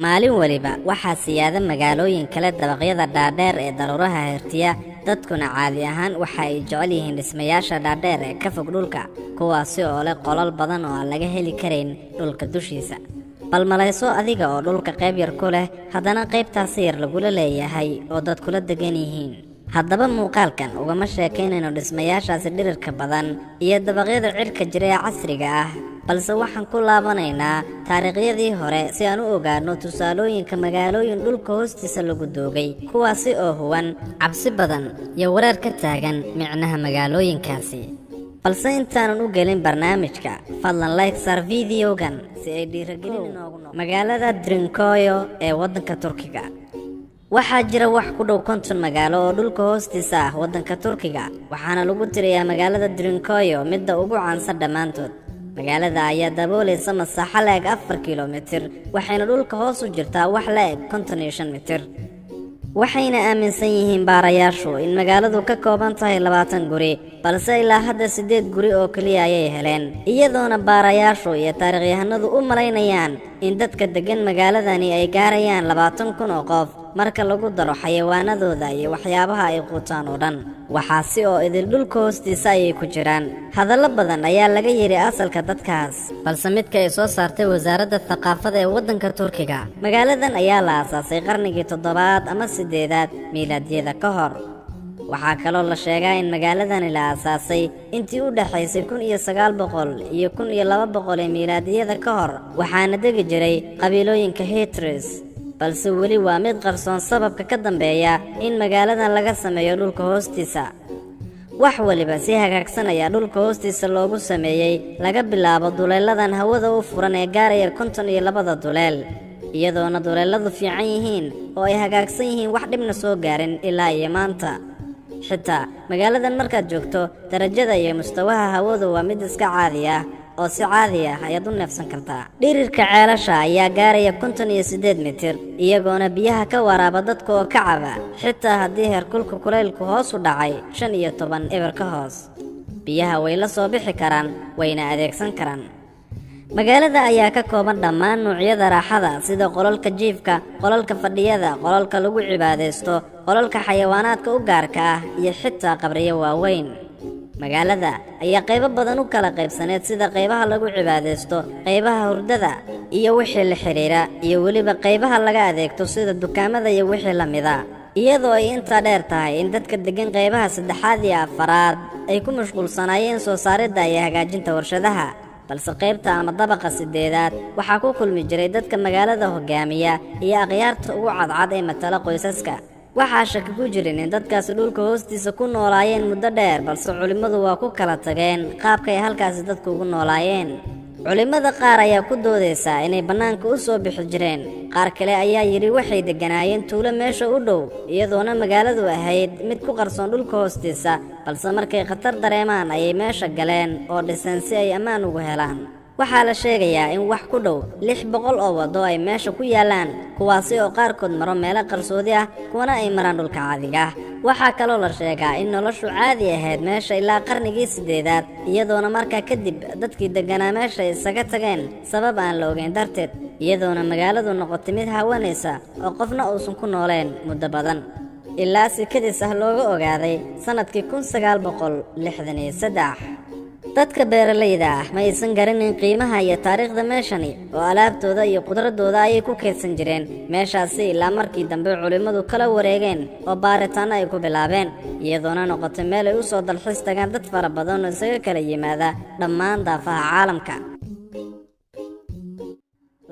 Maalin waliba waxaa siyaada magaalooyin kale dabaqyada dhaadheer ee daruuraha hertiya. Dadkuna caadi ahaan waxa ay jecel yihiin dhismayaasha dhaadheer ee ka fog dhulka, kuwaasi oo leh qolal badan oo aan laga heli karayn dhulka dushiisa. Bal malayso adiga oo dhulka qayb yar ku leh, haddana qaybtaasi yar lagula leeyahay oo dad kula degan yihiin. Haddaba muuqaalkan ugama sheekaynayno dhismayaashaasi dhirirka badan iyo dabaqyada cirka jira ee casriga ah, balse waxaan ku laabanaynaa taariikhyadii hore si aan u ogaanno tusaalooyinka magaalooyin dhulka hoostiisa lagu doogay, kuwaasi oo huwan cabsi badan iyo wareer ka taagan micnaha magaalooyinkaasi. Balse intaanan u gelin barnaamijka, fadlan like saar videogan si ay dhiiragelin inoogu noqo. Magaalada Derinkuyu ee waddanka Turkiga. Waxaa jira wax ku dhow 50 magaalo oo dhulka hoostiisa ah waddanka Turkiga, waxaana lagu tiriyaa magaalada Derinkuyu midda ugu caansan dhammaantood. Magaalada ayaa daboolaysa masaaxo la-eg 4 kilomitir, waxayna dhulka hoos u jirtaa wax la-eg 55 mitir. Waxayna aaminsan yihiin baarayaashu in magaaladu ka kooban tahay 20 guri, balse ilaa hadda siddeed guri oo keliya ayay heleen, iyadoona baarayaashu iyo taariikhyahanadu u malaynayaan in dadka deggan magaaladani ay gaarayaan 20,000 oo qof marka lagu daro xayawaanadooda iyo waxyaabaha ay quutaan oo dhan. Waxaasi oo idil dhulka hoostiisa ayay ku jiraan. Hadallo badan ayaa laga yidhi asalka dadkaas, balse midka ay soo saartay wasaaradda thaqaafada ee waddanka Turkiga, magaaladan ayaa la aasaasay qarnigii toddobaad ama siddeedaad miilaadiyada ka hor. Waxaa kaloo la sheegaa in magaaladani la aasaasay intii u dhexaysay 1900 iyo 1200 ee miilaadiyada ka hor, waxaana degi jiray qabiilooyinka Hitris. Balse weli waa mid qarsoon sababka ka dambeeya in magaaladan laga sameeyo dhulka hoostiisa. Wax waliba si hagaagsan ayaa dhulka hoostiisa loogu sameeyey, laga bilaabo duleeladan hawada u furan ee gaaraya 52-da duleel, iyadoona duleeladu fiican yihiin oo ay hagaagsan yihiin, wax dhibna soo gaarin ilaa iyo maanta. Xitaa magaaladan markaad joogto, darajada iyo mustawaha hawadu waa mid iska caadi ah oo si caadi ah ayaad u neefsan kartaa. Dhirirka ceelasha ayaa gaaraya 58 mitir, iyagoona biyaha ka waraaba dadka oo ka caba, xitaa haddii heerkulka kulaylku hoos u dhacay 15 eber ka hoos. Biyaha way la soo bixi karaan, wayna adeegsan karaan. Magaalada ayaa ka kooban dhammaan nuucyada raaxada, sida qolalka jiifka, qolalka fadhiyada, qolalka lagu cibaadaysto, qolalka xayawaanaadka u gaarka ah iyo xitaa qabriyo waaweyn. Magaalada ayaa qaybo badan u kala qaybsaneed, sida qaybaha lagu cibaadaysto, qaybaha hurdada iyo wixii la xidhiira, iyo weliba qaybaha laga adeegto sida dukaamada iyo wixii la mida, iyadoo ay intaa dheer tahay in dadka deggan qaybaha saddexaad iyo afaraad ay ku mashquulsanaayeen soo saaridda iyo hagaajinta warshadaha. Balse qaybta ama dabaqa siddeedaad waxaa ku kulmi jiray dadka magaalada hogaamiya iyo akhyaarta ugu cadcad ee matala qoysaska. Waxaa shaki ku jirin in dadkaasi dhulka hoostiisa ku noolaayeen muddo dheer, balse culimmadu waa ku kala tageen qaabka ay halkaasi dadku ugu noolaayeen. Culimmada qaar ayaa ku doodaysa inay bannaanka u soo bixi jireen, qaar kale ayaa yidhi waxay degganaayeen tuulo meesha u dhow, iyadoona magaaladu ahayd mid ku qarsoon dhulka hoostiisa, balse markay khatar dareemaan ayay meesha galeen oo dhiseen si ay ammaan ugu helaan. Waxaa la sheegayaa in wax ku dhow 600 oo waddo ay meesha ku yaallaan, kuwaasi oo qaarkood maro meelo qarsoodi ah, kuwana ay maraan dhulka caadiga ah. Waxaa kaloo la sheegaa in noloshu caadi ahayd meesha ilaa qarnigii siddeedaad, iyadoona markaa kadib dadkii degganaa meesha isaga tageen sabab aan la ogeyn darteed, iyadoona magaaladu noqotay mid hawanaysa oo qofna uusan ku nooleen muddo badan, ilaa si kadis ah looga ogaaday sannadkii 1963. Dadka beeralayda ah ma aysan garanin qiimaha iyo taariikhda meeshani, oo alaabtooda iyo qudradooda ayay ku kaydsan jireen meeshaasi, ilaa markii dambe culimmadu kala wareegeen oo baaritaanno ay ku bilaabeen, iyadoona noqotay meel ay u soo dalxiis tagaan dad fara badan oo isaga kala yimaada dhammaan daafaha caalamka.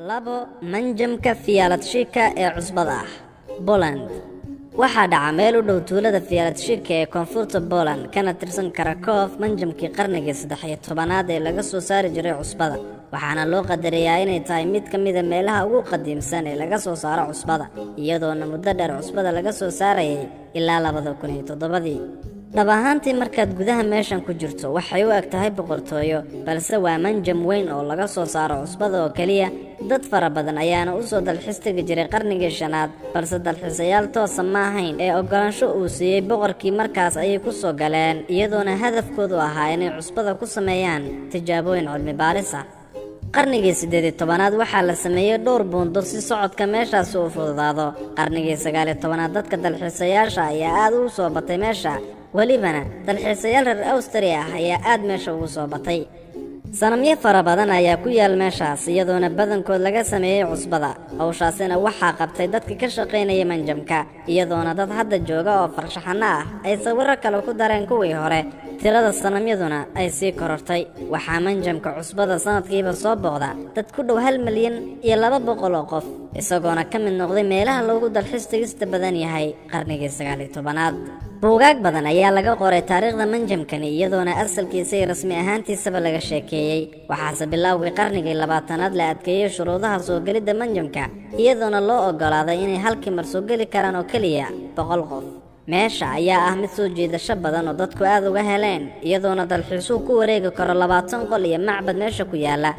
Labo, manjamka Fiyaaladshika ee cusbada ah, Poland. Waxaa dhaca meel u dhow tuulada Fiyaaladshika ee koonfurta Poland, kana tirsan Karakof, manjamkii qarnigii 13aad ee laga soo saari jiray cusbada. Waxaana loo qadariyaa inay tahay mid ka mida meelaha ugu qadiimsan ee laga soo saaro cusbada, iyadoona muddo dheer cusbada laga soo saarayay ilaa 2007-dii. Dhab ahaantii, markaad gudaha meeshan ku jirto, waxay u eg tahay boqortooyo, balse waa manjam weyn oo laga soo saaro cusbada oo keliya. Dad fara badan ayaana u soo dalxiis tegi jiray qarnigii shanaad, balse dalxiisayaal toosa ma ahayn ee oggolaansho uu siiyey boqorkii markaas ayay ku soo galeen, iyadoona hadafkoodu ahaa inay cusbada ku sameeyaan tijaabooyin cilmi baaris ah. Qarnigii 18aad waxaa la sameeyey dhowr buundo si socodka meeshaasi u fududaado. Qarnigii 19aad dadka dalxiisayaasha ayaa aad ugu soo batay meesha, welibana dalxiisayaal reer Awstriya ah ayaa aad meesha ugu soo batay. Sanamyo fara badan ayaa ku yaal meeshaas, iyadoona badankood laga sameeyey cusbada. Hawshaasina waxaa qabtay dadka ka shaqaynaya manjamka, iyadoona dad hadda jooga oo farshaxanno ah ay sawirro kale ku dareen kuwii hore, tirada sanamyaduna ay sii korortay. Waxaa manjamka cusbada sanadkiiba soo booqda dad ku dhow 1,200,000 oo qof, isagoona ka mid noqday meelaha loogu dalxiis tegista badan yahay qarnigii 19aad. Buugaag badan ayaa laga qoray taariikhda manjamkani, iyadoona asalkiisa iyo rasmi ahaantiisaba laga sheekeeyey. Waxaase bilowgii qarnigii 20aad la adkeeyey shuruudaha soo gelidda manjamka, iyadoona loo oggolaaday inay halkii mar soo geli karaan oo keliya 100 qof. Meesha ayaa ah mid soo jiidasho badan oo dadku aad uga heleen, iyadoona dalxiisuhu ku wareegi karo 20 qol iyo macbad meesha ku yaala.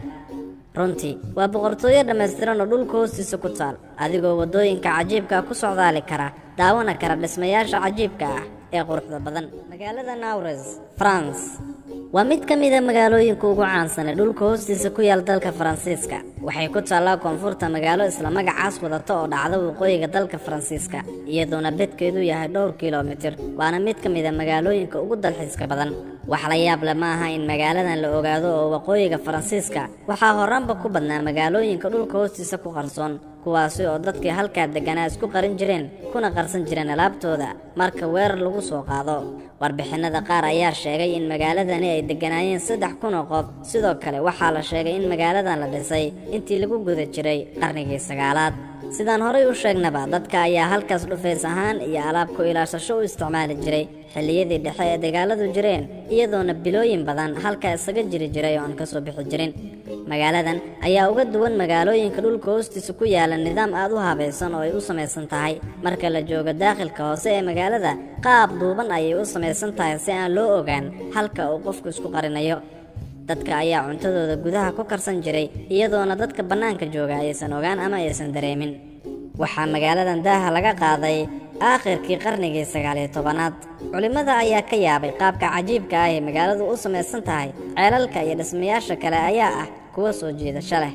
Runtii waa boqortooyo dhammaystiran oo dhulka hoostiisa ku taal, adigoo waddooyinka cajiibka ah ku socdaali kara, daawana kara dhismayaasha cajiibka ah ee quruxda badan. Magaalada Naures, France, waa mid ka mida magaalooyinka ugu caansan ee dhulka hoostiisa ku yaal dalka Faransiiska. Waxay ku taallaa koonfurta magaalo isla magacaas wadata oo dhacda waqooyiga dalka Faransiiska, iyadoona bedkeedu yahay dhowr kilomitir, waana mid ka mida magaalooyinka ugu dalxiiska badan. Wax la yaab leh ma aha in magaaladan la ogaado oo waqooyiga Faransiiska waxaa horraanba ku badnaa magaalooyinka dhulka hoostiisa ku qarsoon, kuwaasi oo dadkii halkaa degganaa isku qarin jireen kuna qarsan jireen alaabtooda marka weerar lagu soo qaado. Warbixinada qaar ayaa sheegay in magaaladani ay degganaayeen 3000 oo qof. Sidoo kale waxaa la sheegay in magaaladan la dhisay intii lagu guda jiray qarnigii 9aad. Sidaan horay u sheegnaba, dadka ayaa halkaas dhufays ahaan iyo alaab ku ilaashasho u isticmaali jiray xilliyadii dhexe ee dagaaladu jireen, iyadoona bilooyin badan halkaa isaga jiri jiray oo aan ka soo bixi jirin. Magaaladan ayaa uga duwan magaalooyinka dhulka hoostiisa ku yaala nidaam aad u habaysan oo ay u samaysan tahay. Marka la joogo daakhilka hoose ee magaalada, qaab duuban ayay u samaysan tahay si aan loo ogaan halka uu qofku isku qarinayo. Dadka ayaa cuntadooda gudaha ku karsan jiray, iyadoona dadka bannaanka jooga aysan ogaan ama aysan dareemin. Waxaa magaaladan daaha laga qaaday aakhirkii qarnigii 19aad. Culimmada ayaa ka yaabay qaabka cajiibka ah ee magaaladu u samaysan tahay. Ceelalka iyo dhismayaasha kale ayaa ah kuwa soo jiidasho leh.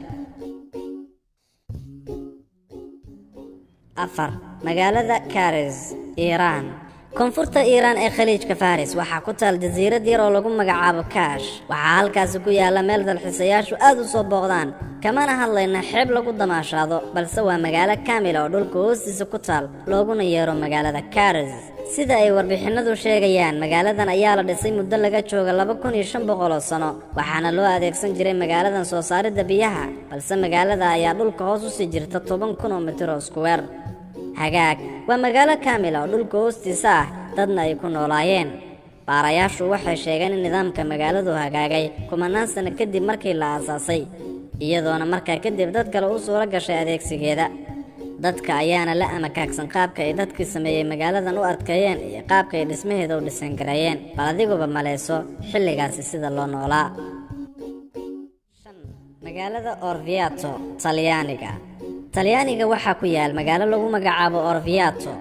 4, magaalada Karis, Iiraan. Koonfurta Iiraan ee Khaliijka Faris waxaa ku taal jasiirad yar oo lagu magacaabo Kaash. Waxaa halkaasi ku yaalla meel dalxiisayaashu aad u soo booqdaan. Kamana hadlayna xeeb lagu damaashaado, balse waa magaalo kaamila oo dhulka hoostiisa ku taal, looguna yeero magaalada Karis. Sida ay warbixinadu sheegayaan, magaaladan ayaa la dhisay muddo laga jooga 2500 oo sano, waxaana loo adeegsan jiray magaaladan soo saaridda biyaha, balse magaalada ayaa dhulka hoos usii jirta 10,000 oo mitir oo iskuweer. Hagaag, waa magaalo kaamila oo dhulka hoostiisa ah, dadna ay ku noolaayeen. Baarayaashu waxay sheegeen in nidaamka magaaladu hagaagay kumanaan sano kadib markii la aasaasay, iyadoona markaa kadib dad kale u suuro gashay adeegsigeeda. Dadka ayaana la amakaagsan qaabka ay dadkii sameeyey magaaladan u adkeeyeen iyo qaabka ay dhismaheeda u dhisangareeyeen. Bal adiguba malayso xilligaasi sida loo noolaa. Magaalada Orviato, Talyaaniga. Talyaaniga waxaa ku yaal magaalo lagu magacaabo Orviato.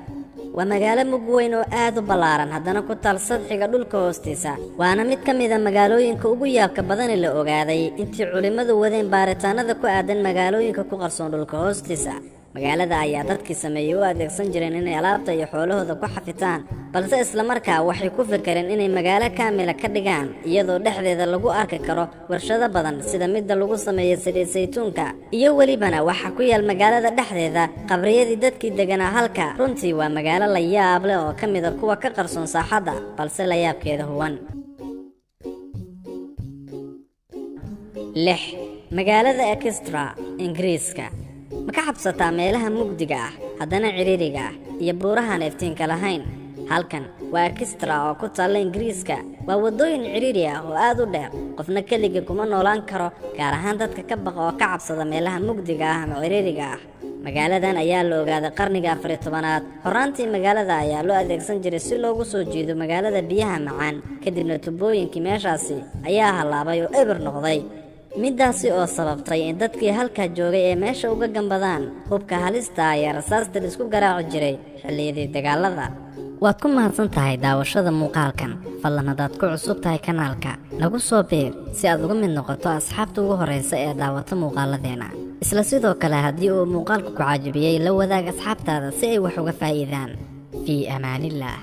Waa magaalo mug weyn oo aad u ballaaran, haddana ku taal sadxiga dhulka hoostiisa, waana mid ka mida magaalooyinka ugu yaabka badani la ogaaday intii culimmadu wadeen baaritaanada ku aadan magaalooyinka ku qarsoon dhulka hoostiisa. Magaalada ayaa dadkii sameeyey u adeegsan jireen inay alaabta iyo xoolahooda ku xafitaan, balse islamarkaa waxay ku fekereen inay magaalo kaamila ka dhigaan, iyadoo dhexdeeda lagu arki karo warshado badan sida midda lagu sameeyo saliid saytuunka, iyo welibana waxaa ku yaal magaalada dhexdeeda qabriyadii dadkii deganaa halka. Runtii waa magaalo la yaab leh oo ka mida kuwa ka qarsoon saaxadda, balse la yaabkeeda huwan. 6, magaalada Extra, Ingiriiska. Ma ka xabsataa meelaha mugdiga ah, haddana ciriiriga ah, iyo buurahan iftiinka lahayn? Halkan waa Extra oo ku taalla Ingiriiska. Waa waddooyin ciriiri ah oo aad u dheer, qofna keligii kuma noolaan karo, gaar ahaan dadka ka baqa oo ka cabsada meelaha mugdiga ah ama ciriiriga ah. Magaaladan ayaa la ogaaday qarniga 14aad horraantii. Magaalada ayaa loo adeegsan jiray si loogu soo jiido magaalada biyaha macaan, kadibna tubooyinkii meeshaasi ayaa hallaabay oo eber noqday, middaasi oo sababtay in dadkii halkaa joogay ee meesha uga gambadaan hubka halista ayaa rasaasta la isku garaaci jiray xilliyadii dagaalada. Waad ku mahadsan tahay daawashada muuqaalkan. Fadlan haddaad ku cusub tahay kanaalka, Nagu soo biir si aad uga mid noqoto asxaabta ugu horraysa ee daawata muuqaaladeena. Isla sidoo kale, haddii uu muuqaalku ku caajibiyey, la wadaag asxaabtaada si ay wax uga faa'iidaan. Fii amaanillaah.